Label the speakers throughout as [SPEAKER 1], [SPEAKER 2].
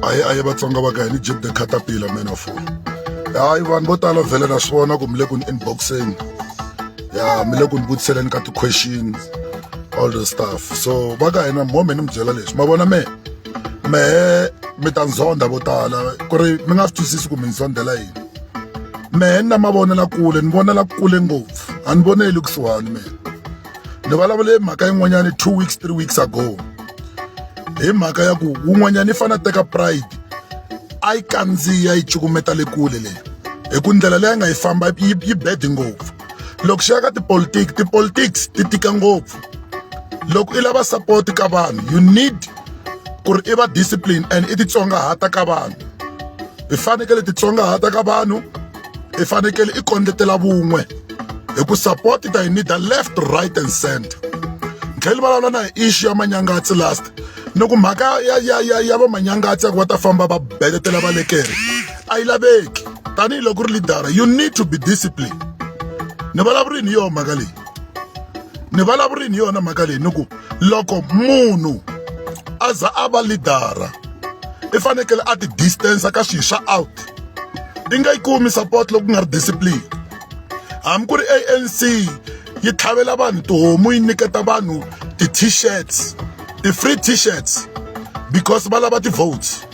[SPEAKER 1] Aye aye Vatsonga va ka hina, Jeep the Caterpillar man of all. Hayi, vanhu vo tala vhele na swi vona ku mi le ku ni inboxeni, ya mi le ku ni vutiseleni ka ti-questions, all the stuff. So va ka hina, mo me ni mi byela leswi ma vona, me mehe mi ta ndzonda vo tala ku ri mi nga swi twisisi ku mi ndzondela yini. Mehe ni na mavonela kule, ni vonela kule ngopfu, a ni voneli kusuhani. Mehe ni vulavule mhaka yin'wanyani 2 weeks, 3 weeks ago, hi mhaka ya ku wun'wanyana i fanele a teka pride, a yi kandziya, yi cukumeta le kule leyi, hi ku ndlela leyi a nga yi famba yi bad ngopfu. Loko xi ya ka tipolitiki, ti-politics ti tika ngopfu. Loko i lava support ka vanhu, you need ku ri i va discipline and i titsongahata ka vanhu. I fanekele titsongahata ka vanhu, i fanekele i kondletela vun'we, hi ku support ta yi need left, right and center. Ni tlhela ni vulavula na hi issue ya Manyangatsi last, ni ku mhaka ya va Manyangatsi ya ku va ta famba va beletela valekere a yi laveki. Tanihiloko ri leader, you need to be disciplined. Ni vulavurini hi yona mhaka leyi, ni vulavurini hi yona mhaka leyi, ni ku loko munhu a za a va leadera, i fanekele a ti distance ka swilo swa out. I nga yi kumi support loko ku nga ri discipline. Hambi ku ri ANC yi tlhavela vanhu tihomu, yi nyiketa vanhu ti-T-shirts, ti-free T-shirts, because va lava ti-votes.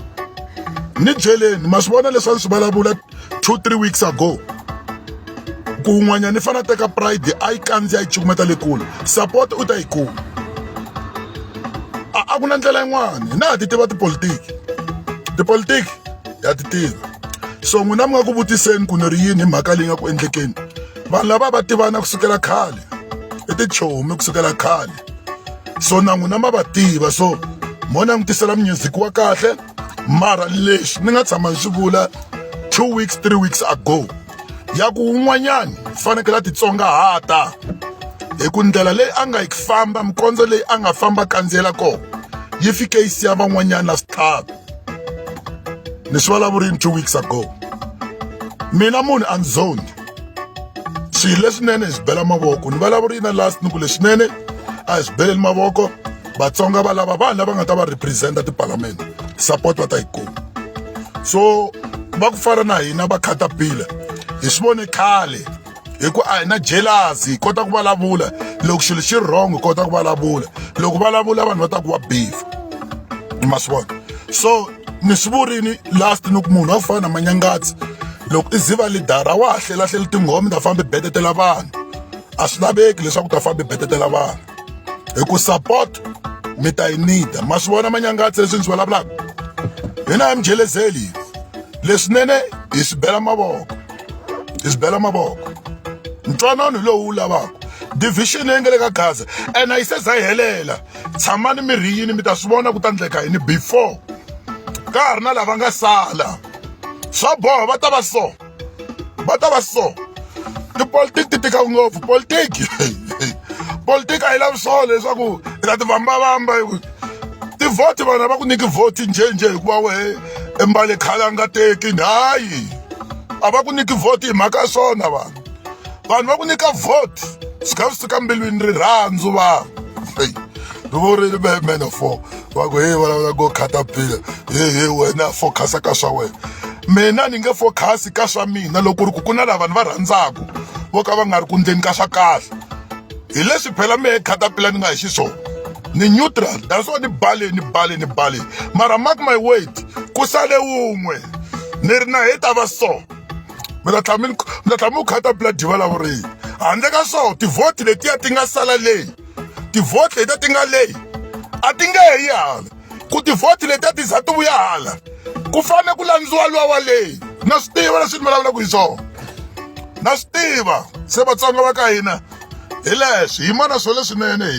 [SPEAKER 1] Ni byeleni, ma swi vona leswi a ni swi vulavula 2, 3 weeks ago, ku un'wanyana i fanele a teka pride, a yi kandziya, yi cukumeta le kule, support u ta yi kuma. A ku na ndlela yin'wana, hina ha ti tiva tipolitiki, tipolitiki ya ti tiva. So n'wina mi nga ku vutiseni ku ni ri yini hi mhaka leyi nga ku endlekeni. Vanhu lava va tivana kusukela khale, i tichomi kusukela khale, so na n'wina ma va tiva. So mo langutisela music wa kahle, mara leswi ni nga tshama ni swi vula 2 weeks, 3 weeks ago, ya ku wun'wanyani fanekele a titsongahata, hi ku ndlela leyi a nga yi famba, mikondzo leyi a nga famba kandziyela kona, yi fike yi siya van'wanyana na switlhavi. Ni swi vulavurini 2 weeks ago. Mina munhu a ni zondi swilo leswinene, hi swi bela mavoko. Ni vulavurini na last, ni ku leswinene a hi swi beleli mavoko. Vatsonga va lava vanhu lava nga ta va representa tipalamende, support va ta yi kuma. So va ku fana na hina va Caterpillar, hi swi vone khale, hi ku a hi na jealousy, hi kota ku vulavula loko xilo xi wrong, hi kota ku vulavula. Loko vulavula, vanhu va ta ku wa beef, ma swi vona. So ni swi vurini last, ni ku munhu wa ku fana na Manyangatsi, loko i ziva leadera, wa ha hlelahleli tinghoma, ta famba i betetela vanhu. A swi laveki leswaku ta famba i betetela vanhu, hi ku support mi ta yi nida. Ma swi vona Manyangatsi leswi ni swi vulavulaka, hina hi mijelezeli. Leswinene hi swi bela mavoko, hi swi bela mavoko. Ntwanano hi lowu wu lavaka division leyi nga le ka Gaza, and a yi se za yi helela. Tshamani mi riyini, mi ta swi vona ku ta ndleka yini before ka ha ri na lava nga sala. Swa boha, va ta va so, va ta va so. Tipolitiki ti tika ngopfu, politiki, politiki a yi lavi swona leswaku i ta ti vambavamba tivhoti. Vanhu a va ku nyiki vhoti njhenjhe hikuva wehe i mbale khale a nga teki. Hayi, a va ku nyiki vhoti hi mhaka ya swona. Vanhu va ku nyika vhoti swi kha swi suka mbilwini, rirhandzu. Vanhu ni vurile man of four, va ku hey, vulavula go Caterpillar, he he, wena focus ka swa wena. Mina ni nge focus ka swa mina loko ku ri ku ku na lava ni va rhandzaku vo ka va nga ri ku ndleni ka swa kahle. Hi leswi phela mehe Caterpillar ni nga hi xiswona, ni neutral. That's why ni bale, ni bale, ni bale, mara mark my word, ku sale wun'we ni ri na hi ta va so. Mi ta tlhela mi Caterpillar dyi vulavurini. Handle ka swona, tivhoti letiya ti nga sala leyi, tivhoti letiya ti nga leyi, a ti nge he yi hala. Ku tivhoti letiya ti za ti vuya hala, ku fane ku landziwa luwa wa leyi. Na swi tiva leswi ni vulavulaka hi swona, na swi tiva. Se Vatsonga va ka hina, hi leswi yima na swona leswinene.